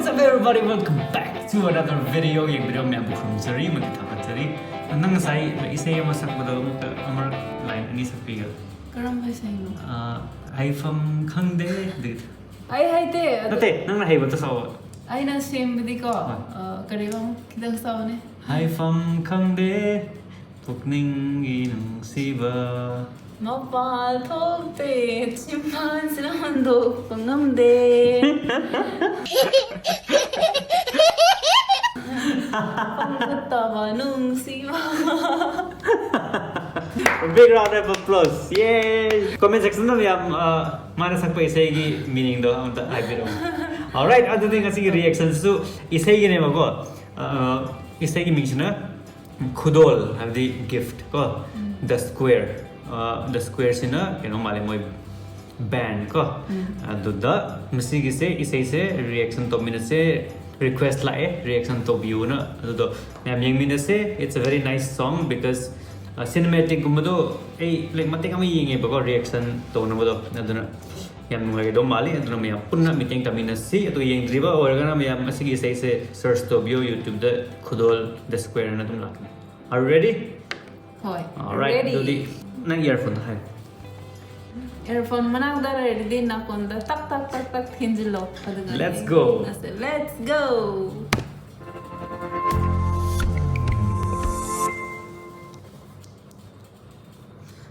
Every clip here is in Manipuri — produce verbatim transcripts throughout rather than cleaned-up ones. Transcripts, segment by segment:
What's up, everybody? Welcome back to another video. ꯌꯦꯡꯕꯤꯔꯤꯕ ꯃꯌꯥꯝꯕꯨ ꯈꯨꯔꯨꯝꯖꯔꯤ ꯑꯃꯗꯤ ꯊꯥꯒꯠꯆꯔꯤ꯫ ꯅꯪ ꯉꯁꯥꯏ ꯏꯁꯩ ꯑꯃ ꯁꯛꯄꯗꯣ ꯑꯃꯨꯛꯇ ꯑꯃꯔꯛ line ꯑꯅꯤ ꯁꯛꯄꯤꯒꯦꯔꯥ? ꯀꯔꯝꯕ ꯏꯁꯩꯅꯣ? ꯑꯥ, ꯍꯥꯏꯐꯝ ꯈꯪꯗꯦ ꯑꯗꯨꯒꯤꯗꯣ꯫ ꯑꯩ ꯍꯩꯇꯦ ꯑꯗꯨ- ꯅꯠꯇꯦ, ꯅꯪꯅ ꯍꯩꯕꯗꯣ ꯁꯛꯑꯣ꯫ ꯑꯩꯅ ꯁꯦꯝꯕꯗꯤꯀꯣ ꯍꯣꯏ꯫ ꯑ, ꯀꯔꯤꯕ ꯑꯃꯨꯛ ꯈꯤꯇꯪ ꯁꯛꯑꯣꯅꯦ. ꯍꯥꯏꯐꯝ ꯈꯪꯗꯦ ꯄꯨꯛꯅꯤꯡꯒꯤ ꯅꯨꯡꯁꯤꯕ꯫ ꯃꯄꯥꯜ ꯊꯣꯛꯇꯦ ꯆꯤꯝꯕꯥꯜꯁꯤꯅ ꯍꯟꯗꯣꯛꯄ ꯉꯝꯗꯦ. ꯄꯪꯒꯠꯇꯕ ꯅꯨꯡꯁꯤꯕ. Big round of applause. Yay! Comment section ꯗ ꯃꯌꯥꯝ, ꯑ, ꯃꯥꯅ ꯁꯛꯄ ꯏꯁꯩꯒꯤ meaning ꯗꯣ ꯑꯝꯇ ꯍꯥꯏꯕꯤꯔꯛꯑꯣ꯫ Alright, ꯑꯗꯨꯗꯤ ꯉꯁꯤꯒꯤ reaction ꯁꯨ ꯏꯁꯩꯒꯤꯅꯦꯕꯀꯣ꯫ ꯑ, ꯏꯁꯩꯒꯤ ꯃꯤꯡꯁꯤꯅ ꯈꯨꯗꯣꯜ, ꯍꯥꯏꯕꯗꯤ gift ꯀꯣ꯫ The Square꯫ ꯑ, The Square ꯁꯤꯅ ꯀꯩꯅꯣ ꯃꯥꯜꯂꯦ, ꯃꯣꯏ band ꯀꯣ꯫ ꯑꯗꯨꯗ ꯃꯁꯤꯒꯤꯁꯦ, ꯏꯁꯩꯁꯦ reaction ꯇꯧꯃꯤꯟꯅꯁꯦ request ꯂꯥꯛꯑꯦ, reaction ꯇꯧꯕꯤꯌꯨꯅ꯫ ꯑꯗꯨꯗꯣ ꯃꯌꯥꯝ ꯌꯦꯡꯃꯤꯟꯅꯁꯦ. It's a very nice song because, ꯑ, cinematic ꯒꯨꯝꯕꯗꯣ ꯑꯩ, like, ꯃꯇꯦꯛ ꯑꯃ ꯌꯦꯡꯉꯦꯕꯀꯣ, reaction ꯇꯧꯅꯕꯗꯣ꯫ ꯑꯗꯨꯅ ꯌꯥꯝ ꯅꯨꯡꯉꯥꯏꯒꯗꯧ ꯃꯥꯜꯂꯤ꯫ ꯑꯗꯨꯅ ꯃꯌꯥꯝ ꯄꯨꯟꯅ ꯃꯤꯠꯌꯦꯡ ꯇꯝꯃꯤꯟꯅꯁꯤ꯫ ꯑꯗꯨ ꯌꯦꯡꯗ꯭ꯔꯤꯕ ꯑꯣꯏꯔꯒꯅ ꯃꯌꯥꯝ ꯃꯁꯤꯒꯤ ꯏꯁꯩꯁꯦ search ꯇꯧꯕꯤꯌꯣ YouTube ꯗ, ꯈꯨꯗꯣꯜ The Square ꯅ ꯑꯗꯨꯝ ꯂꯥꯛꯀꯅꯤ꯫ Are you ready? ꯍꯣꯏ. Alright, Ready. ꯑꯗꯨꯗꯤ ꯅꯪ earphone ꯗ ꯍꯥꯏꯌꯣ꯫ Earphone ꯃꯅꯥꯛꯇ ꯂꯩꯔꯗꯤ ꯅꯥꯀꯣꯟꯗ ꯇꯛ ꯇꯛ ꯇꯛ ꯇꯛ ꯊꯤꯟꯖꯤꯜꯂꯣ, ꯑꯗꯨꯒ Let's go. ꯌꯦꯡꯉꯁꯦ. Let's go.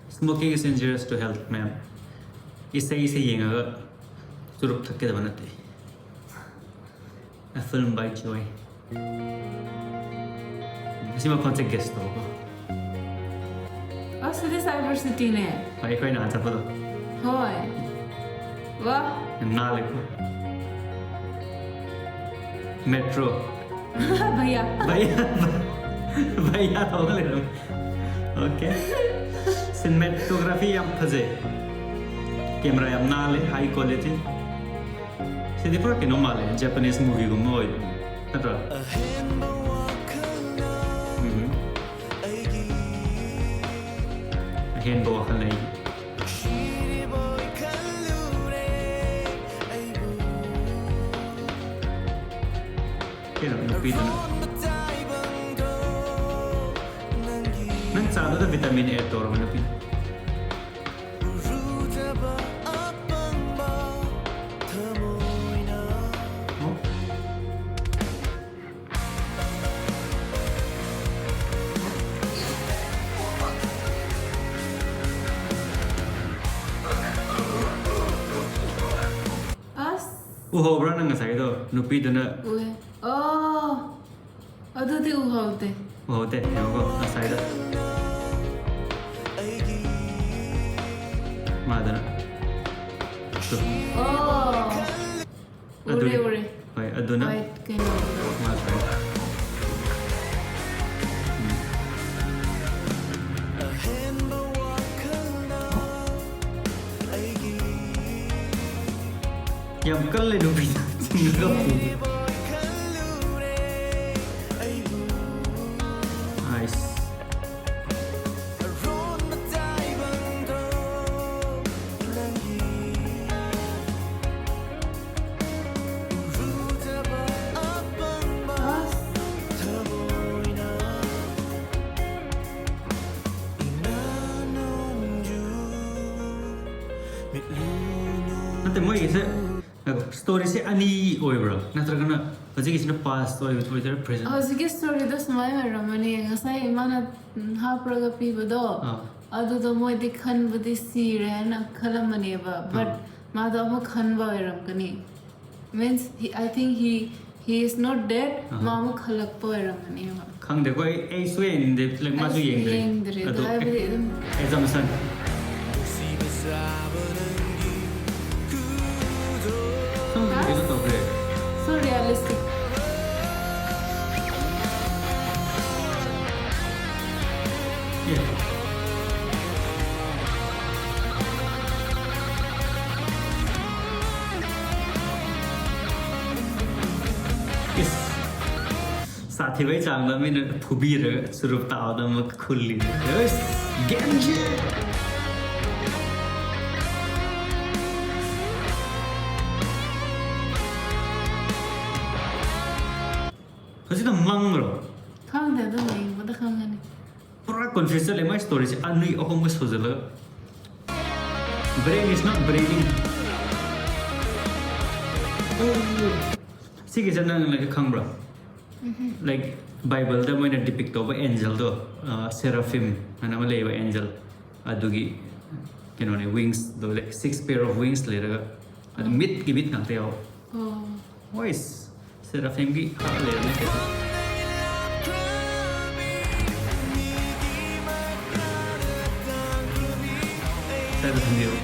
Smoking is injurious to health, ma'am. ꯏꯁꯩ, ꯏꯁꯩ ꯌꯦꯡꯉꯒ ꯆꯨꯔꯨꯞ ꯊꯛꯀꯗꯕ ꯅꯠꯇꯦ꯫ A film by Joy. ꯃꯁꯤ ꯃꯈꯣꯟꯁꯦ guess ꯇꯧꯀꯣ꯫ ꯑꯁ, ꯁꯤꯗꯤ Cyber City ꯅꯦ. ꯑꯩꯈꯣꯏ ꯅꯍꯥꯟ ꯆꯠꯄꯗꯣ꯫ ꯍꯣꯏ. ꯋꯥ. ꯌꯥꯝ ꯅꯥꯜꯂꯦꯀꯣ꯫ Metro꯫ ꯚꯩꯌꯥ. ꯚꯩꯌꯥ, ꯚꯩꯌꯥ ꯇꯧꯔꯒ ꯂꯩꯔꯝꯃꯦ꯫ Okay꯫ Cinematography ꯌꯥꯝ ꯐꯖꯩ꯫ Camera ꯌꯥꯝ ꯅꯥꯜꯂꯦ, high quality꯫ ꯁꯤꯗꯤ ꯄꯨꯔꯥ ꯀꯩꯅꯣ ꯃꯥꯜꯂꯦ, Japanese movie ꯒꯨꯝꯕ ꯑꯣꯏꯕ ꯅꯠꯇ꯭ꯔꯣ? ꯎꯝ꯫ ꯑꯍꯦꯟꯕ ꯋꯥꯈꯜ ꯑꯩꯒꯤ꯫ ꯀꯩꯅꯣ ꯅꯨꯄꯤꯗꯨꯅ? ꯅꯪ ꯆꯥꯗꯨꯗ vitamin add ꯇꯧꯔꯕ ꯅꯨꯄꯤ? ꯑꯣ? ꯑꯁ꯫ ꯎꯍꯧꯕ꯭ꯔꯥ ꯅꯪ ꯉꯁꯥꯏꯒꯤꯗꯣ? ꯅꯨꯄꯤꯗꯨꯅ ꯎꯏ꯫ ꯑꯣ꯫ ꯑꯗꯨꯗꯤ ꯎꯍꯧꯗꯦ꯫ ꯎꯍꯧꯗꯦ꯫ ꯌꯦꯡꯉꯣꯀꯣ, ꯉꯁꯥꯏꯗ꯫ ꯃꯥꯗꯨꯅ꯫ ꯑꯣ꯫ ꯎꯔꯦ, ꯑꯗꯨꯅꯤ꯫ ꯎꯔꯦ꯫ ꯍꯣꯏ, ꯑꯗꯨꯅ꯫ ꯍꯣꯏ, ꯀꯩꯅꯣ꯫ ꯃꯥ ꯁꯨꯃꯥꯏꯅ꯫ ꯎꯝ꯫ ꯌꯥꯝ ꯀꯜꯂꯦ ꯅꯨꯄꯤꯗ꯫ ꯑꯥꯏꯁ꯫ ꯅꯠꯇꯦ, ꯃꯣꯏꯒꯤꯁꯦ, ꯉꯥꯏꯈꯣ, storyꯁꯦ ꯑꯅꯤ ꯑꯣꯏꯕ꯭ꯔꯥ? ꯅꯠꯇ꯭ꯔꯒꯅ ꯍꯧꯖꯤꯛꯀꯤꯁꯤꯅ past ꯑꯣꯏ-, ꯑꯣꯏꯗꯣꯏꯔꯥ, present? ꯍꯧꯖꯤꯛꯀꯤ storyꯗꯣ ꯁꯨꯃꯥꯏꯅ ꯑꯣꯏꯔꯝꯃꯅꯤ, ꯉꯁꯥꯏ ꯏꯃꯥꯅ, ꯎꯝ, ꯍꯥꯞꯄ꯭ꯔꯒ ꯄꯤꯕꯗꯣ, ꯑꯥ꯫ ꯑꯗꯨꯗꯣ ꯃꯣꯏꯗꯤ ꯈꯟꯕꯗꯤ ꯁꯤꯔꯦ ꯍꯥꯏꯅ ꯈꯜꯂꯝꯕꯅꯦꯕ, but ꯑꯥ꯫ ꯃꯥꯗꯣ ꯑꯃꯨꯛ ꯈꯟꯕ ꯑꯣꯏꯔꯝꯒꯅꯤ꯫ Means, he, I think he, he is not dead, ꯑꯍꯥ꯫ ꯃꯥ ꯑꯃꯨꯛ ꯈꯜꯂꯛꯄ ꯑꯣꯏꯔꯝꯒꯅꯦꯕ꯫ ꯈꯪꯗꯦꯀꯣ, ꯑꯩ, ꯑꯩ ꯁꯨꯛꯌꯦꯡ ꯌꯦꯡꯗꯦ, ꯐꯤꯂꯝ ꯃꯥꯁꯨ ꯑꯩꯁꯨ ꯌꯦꯡꯗ꯭ꯔꯤ꯫ ꯌꯦꯡꯗ꯭ꯔꯤ, ꯑꯗꯣ, ꯑꯗꯣ ꯍꯥꯏꯕꯗꯤ ꯑꯗꯨꯝ assumption꯫ ꯁꯨꯝ ꯀꯩꯅꯣ ꯇꯧꯈ꯭ꯔꯦ꯫ So realistic. ꯑꯦ꯫ ꯏꯁ꯫ ꯁꯥꯊꯤꯕꯩ ꯆꯥꯡꯗ ꯃꯤꯅ ꯐꯨꯕꯤꯔꯒ ꯆꯨꯔꯨꯞ ꯇꯥꯕꯗ ꯑꯃꯨꯛ ꯈꯨꯜꯂꯤ꯫ ꯑꯁ! ꯒꯦꯟꯖꯤ! ꯍꯧꯖꯤꯛꯅ ꯃꯪꯕ꯭ꯔꯣ? ꯈꯪꯗꯦ, ꯑꯗꯨꯝ ꯌꯦꯡꯕꯗ ꯈꯪꯒꯅꯤ꯫ ꯄꯨꯔꯥ ꯀꯣꯟꯐ꯭ꯌꯨꯁ ꯆꯠꯂꯦ ꯃꯥꯏ ꯁ꯭ꯇꯣꯔꯤꯁꯦ ꯑꯅꯤ ꯑꯍꯨꯝꯒ ꯁꯨꯖꯜꯂꯒ꯫ Brain is not braining. ꯁꯤꯒꯤꯁꯦ ꯅꯪ ꯈꯪꯕ꯭ꯔꯥ? ꯂꯥꯏꯛ ꯕꯥꯏꯕꯜꯗ ꯃꯣꯏꯅ ꯗꯤꯄꯤꯛ ꯇꯧꯕ ꯑꯦꯟꯖꯦꯜꯗꯣ, ꯁꯦꯔꯥꯐꯤꯝ ꯍꯥꯏꯅ ꯑꯃ ꯂꯩꯌꯦꯕ ꯑꯦꯟꯖꯦꯜ, ꯑꯗꯨꯒꯤ ꯀꯩꯅꯣꯅꯦ, ꯋꯤꯡꯁꯗꯣ, ꯂꯥꯏꯛ ꯁꯤꯛꯁ ꯄꯦꯌꯔ ꯑꯣꯐ ꯋꯤꯡꯁ ꯂꯩꯔꯒ, ꯑꯗꯨ ꯃꯤꯠꯀꯤ ꯃꯤꯠ ꯉꯥꯛꯇ ꯌꯥꯎꯕ꯫ ꯑꯣ꯫ ꯍꯣꯏꯁ, ꯁꯦꯔꯥꯐꯤꯝꯒꯤ ꯈꯔ ꯂꯩꯔꯝꯃꯦ ꯀꯩꯅꯣ꯫ ꯁ꯭ꯋꯥꯏꯗ ꯊꯝꯕꯤꯔꯣ꯫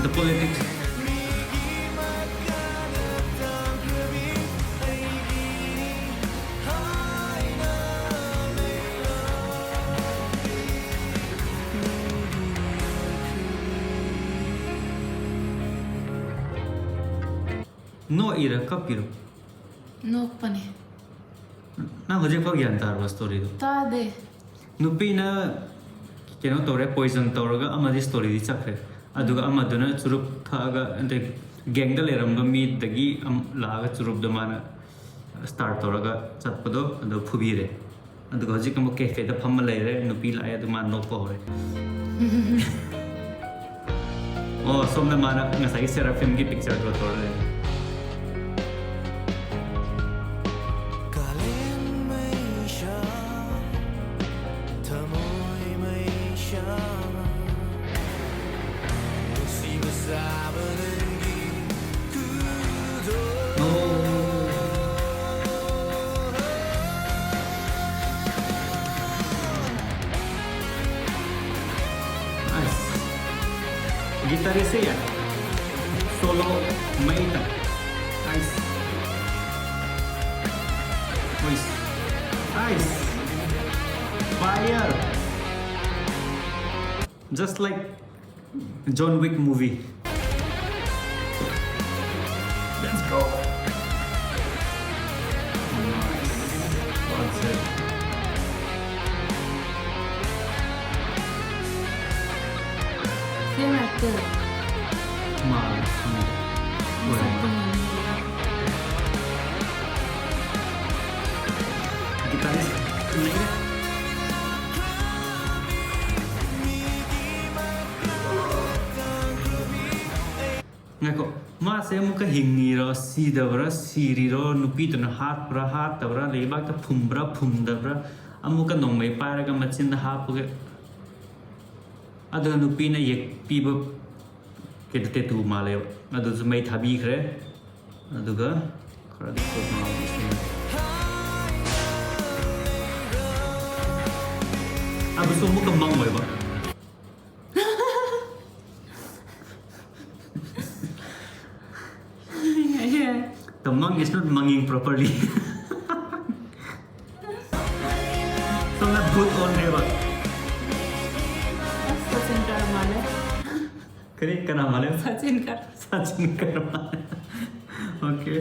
The politics. ꯅꯣꯛꯏꯔ ꯀꯞꯄꯤꯔꯣ? ꯅꯣꯛꯄꯅꯦ꯫ ꯅꯪ ꯍꯧꯖꯤꯛꯐꯥꯎ ꯒ꯭ꯌꯥꯟ ꯇꯥꯔꯕ ꯁ꯭ꯇꯣꯔꯤꯗꯣ? ꯇꯥꯗꯦ꯫ ꯅꯨꯄꯤꯅ ꯀꯩꯅꯣ ꯇꯧꯔꯦ, ꯄꯣꯏꯖꯟ ꯇꯧꯔꯒ ꯑꯃꯗꯤ ꯁ꯭ꯇꯣꯔꯤꯗꯤ ꯆꯠꯈ꯭ꯔꯦ, ꯑꯗꯨꯒ ꯑꯃꯗꯨꯅ ꯆꯨꯔꯨꯞ ꯊꯛꯑꯒ, ꯑꯗꯩ ꯒꯦꯡꯗ ꯂꯩꯔꯝꯕ ꯃꯤꯗꯒꯤ ꯑꯝ-, ꯂꯥꯛꯑꯒ ꯆꯨꯔꯨꯞꯇꯣ ꯃꯥꯅ ꯁ꯭ꯇꯥꯔꯠ ꯇꯧꯔꯒ ꯆꯠꯄꯗꯣ ꯑꯗꯨ ꯐꯨꯕꯤꯔꯦ꯫ ꯑꯗꯨꯒ ꯍꯧꯖꯤꯛ ꯑꯃꯨꯛ ꯀꯦꯐꯦꯗ ꯐꯝꯃ ꯂꯩꯔꯦ, ꯅꯨꯄꯤ ꯂꯥꯛꯑꯦ, ꯑꯗꯨ ꯃꯥ ꯅꯣꯛꯄ ꯍꯧꯔꯦ꯫ ꯑꯣ, ꯁꯣꯝꯗ ꯃꯥꯅ ꯉꯁꯥꯏꯒꯤ ꯁꯦꯔꯥꯐꯤꯝꯒꯤ ꯄꯤꯛꯆꯔ ꯗ꯭ꯔꯣ ꯇꯧꯔ ꯂꯩꯔꯦ꯫ Guitarist ya, solo maita. Nice. Nice. Nice. Fire. Just like John Wick movie. Let's go. Nice. One set. ꯃꯥꯜꯂꯦ, ꯈꯪꯗꯦ꯫ ꯑꯣꯏꯔꯝꯃꯣꯏ꯫ Guitarist ꯂꯩꯔꯦ꯫ ꯉꯥꯏꯈꯣ, ꯃꯥꯁꯦ ꯑꯃꯨꯛꯀ ꯍꯤꯡꯉꯤꯔꯣ, ꯁꯤꯗꯕ꯭ꯔꯥ, ꯁꯤꯔꯤꯔꯣ, ꯅꯨꯄꯤꯗꯨꯅ ꯍꯥꯠꯄ꯭ꯔꯥ, ꯍꯥꯠꯇꯕ꯭ꯔꯥ, ꯂꯩꯕꯥꯛꯇ ꯐꯨꯝꯕ꯭ꯔꯥ, ꯐꯨꯝꯗꯕ꯭ꯔꯥ, ꯑꯃꯨꯛꯀ ꯅꯣꯡꯃꯩ ꯄꯥꯏꯔꯒ ꯃꯆꯤꯟꯗ ꯍꯥꯞꯄꯒ, ꯑꯗꯨꯒ ꯅꯨꯄꯤꯅ ꯌꯦꯛꯄꯤꯕ ꯀꯩꯅꯣ, ꯇꯦꯇꯨ ꯃꯥꯜꯂꯦꯕ꯫ ꯑꯗꯨꯁꯨ ꯃꯩ ꯊꯥꯕꯤꯈ꯭ꯔꯦ꯫ ꯑꯗꯨꯒ ꯈꯔꯗꯤ ꯀꯣꯛ ꯉꯥꯎꯕ ꯏꯁꯩꯅꯤ꯫ ꯑꯗꯨꯁꯨ ꯑꯃꯨꯛꯀ ꯃꯪ ꯑꯣꯏꯕ꯫ The monk is not manging properly. ꯁꯣꯝꯅ ꯚꯨꯠ ꯑꯣꯟꯈ꯭ꯔꯦꯕ꯫ ꯑꯁ, ꯁꯆꯤꯟ ꯀꯔꯃ ꯃꯥꯜꯂꯦ꯫ ꯀꯔꯤ, ꯀꯅꯥ ꯃꯥꯜꯂꯦ? ꯁꯆꯤꯟ ꯀꯔꯃ꯫ ꯁꯆꯤꯟ ꯀꯔꯃ꯫ Okay.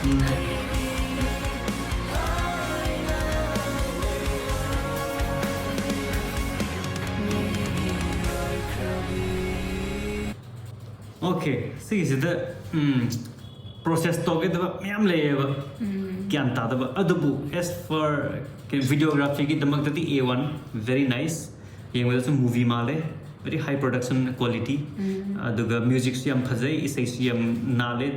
ꯎꯝ꯫ Okay, ꯁꯤꯒꯤꯁꯤꯗ, ꯎꯝ, process ꯇꯧꯒꯗꯕ ꯃꯌꯥꯝ ꯂꯩꯌꯦꯕ꯫ ꯒ꯭ꯌꯥꯟ ꯇꯥꯗꯕ꯫ ꯑꯗꯨꯕꯨ as for videography ꯒꯤꯗꯃꯛꯇꯗꯤ A one, very nice꯫ ꯌꯦꯡꯕꯗꯁꯨ movie ꯃꯥꯜꯂꯦ, very high production quality꯫ ꯑꯗꯨꯒ music ꯁꯨ ꯌꯥꯝ ꯐꯖꯩ, ꯏꯁꯩꯁꯨ ꯌꯥꯝ ꯅꯥꯜꯂꯦ꯫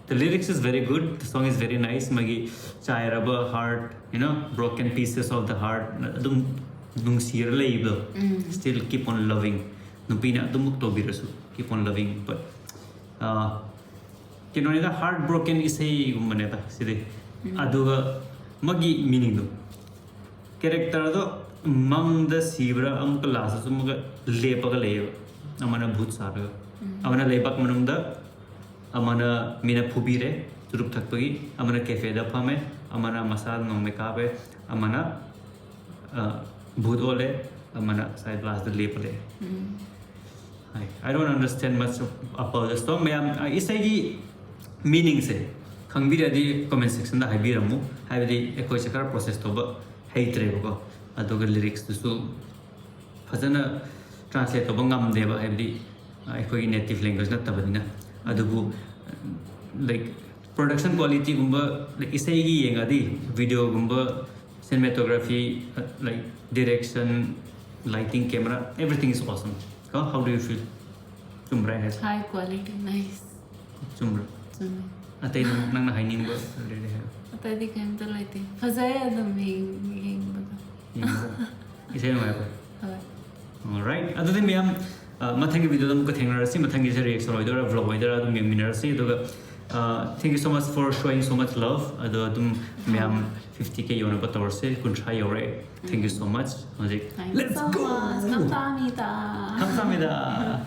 The lyrics is very good, the song is very nice꯫ ꯃꯥꯒꯤ ꯆꯥꯏꯔꯕ heart, you know, broken pieces of the heart, ꯑꯗꯨꯝ ꯅꯨꯡꯁꯤꯔ ꯂꯩꯕꯗꯣ꯫ Still keep on loving꯫ ꯅꯨꯄꯤꯅ ꯑꯗꯨꯃꯛ ꯇꯧꯕꯤꯔꯁꯨ, keep on loving꯫ But, uh, ꯀꯩꯅꯣꯅꯤꯗ, heart broken ꯏꯁꯩꯒꯨꯝꯕꯅꯦꯗ ꯁꯤꯗꯤ꯫ ꯑꯗꯨꯒ ꯃꯥꯒꯤ meaning ꯗꯣ, character ꯗꯣ ꯃꯪꯗ ꯁꯤꯕ꯭ꯔꯥ, ꯑꯃꯨꯛꯀ last ꯇꯁꯨ ꯑꯃꯨꯛꯀ ꯂꯦꯞꯄꯒ ꯂꯩꯌꯦꯕ꯫ ꯑꯃꯅ ꯚꯨꯠ ꯁꯥꯔꯒ, ꯑꯃꯅ ꯂꯩꯕꯥꯛ ꯃꯅꯨꯡꯗ, ꯑꯃꯅ ꯃꯤꯅ ꯐꯨꯕꯤꯔꯦ ꯆꯨꯔꯨꯞ ꯊꯛꯄꯒꯤ, ꯑꯃꯅ cafe ꯗ ꯐꯝꯃꯦ, ꯑꯃꯅ ꯃꯁꯥ ꯅꯣꯡꯃꯩ ꯀꯥꯞꯄꯦ, ꯑꯃꯅ, ꯑ, ꯚꯨꯠ ꯑꯣꯜꯂꯦ, ꯑꯃꯅ ꯁꯥꯏ last ꯇ ꯂꯦꯞꯄ ꯂꯩ꯫ I don't understand much of, about the song꯫ ꯃꯌꯥꯝ, ꯑ, ꯏꯁꯩꯒꯤ meaning ꯁꯦ ꯈꯪꯕꯤꯔꯗꯤ comment section ꯗ ꯍꯥꯏꯕꯤꯔꯝꯃꯨ꯫ ꯍꯥꯏꯕꯗꯤ ꯑꯩꯈꯣꯏꯁꯦ ꯈꯔ process ꯇꯧꯕ ꯍꯩꯇ꯭ꯔꯦꯕꯀꯣ꯫ ꯑꯗꯨꯒ lyrics ꯇꯨꯁꯨ ꯐꯖꯅ translate ꯇꯧꯕ ꯉꯝꯗꯦꯕ, ꯍꯥꯏꯕꯗꯤ ꯑꯩꯈꯣꯏꯒꯤ native language ꯅꯠꯇꯕꯅꯤꯅ꯫ ꯑꯗꯨꯕꯨ like production qualityꯒꯨꯝꯕ, like ꯏꯁꯩꯒꯤ ꯌꯦꯡꯉꯗꯤ, videoꯒꯨꯝꯕ, cinematography, like direction, lighting, camera, everything is awesome. ꯀꯣ, how do you feel? ꯆꯨꯝꯕ꯭ꯔꯥ ꯑꯩ ꯍꯥꯏꯁꯦ? High quality, nice. ꯆꯨꯝꯕ꯭ꯔꯥ? ꯆꯨꯝꯃꯦ꯫ ꯑꯇꯩ ꯅꯪ, ꯅꯪꯅ ꯍꯥꯏꯅꯤꯡꯕ ꯂꯩꯔꯗꯤ ꯍꯥꯏꯌꯣ꯫ ꯑꯇꯩꯗꯤ ꯀꯩꯝꯇ ꯂꯩꯇꯦ꯫ ꯐꯖꯩ ꯑꯗꯨꯝ ꯌꯦꯡ- ꯌꯦꯡꯕꯗ꯫ ꯌꯦꯡꯕꯗ ꯏꯁꯩ ꯅꯨꯡꯉꯥꯏꯕ꯭ꯔꯥ? ꯍꯣꯏ꯫ Alright, ꯑꯗꯨꯗꯤ ꯃꯌꯥꯝ, ꯑ, ꯃꯊꯪꯒꯤ videoꯗ ꯑꯃꯨꯛꯀ ꯊꯦꯡꯅꯔꯁꯤ꯫ ꯃꯊꯪꯒꯤꯁꯦ reaction ꯑꯣꯏꯗꯣꯏꯔꯥ, vlog ꯑꯣꯏꯗꯣꯏꯔꯥ, ꯑꯗꯨꯝ ꯌꯦꯡꯃꯤꯟꯅꯔꯁꯤ꯫ ꯑꯗꯨꯒ, ꯑ, thank you so much for showing so much love. ꯑꯗꯣ ꯑꯗꯨꯝ ꯃꯌꯥꯝ fifty K ꯌꯧꯅꯕ ꯇꯧꯔꯁꯦ꯫ ꯀꯨꯟꯊ꯭ꯔꯥ ꯌꯧꯔꯦ꯫ Thank you so much. ꯍꯧꯖꯤꯛ Thank you let's so go! much. ꯀꯝꯁꯥꯃꯤꯗ꯫ ꯀꯝꯁꯥꯃꯤꯗ꯫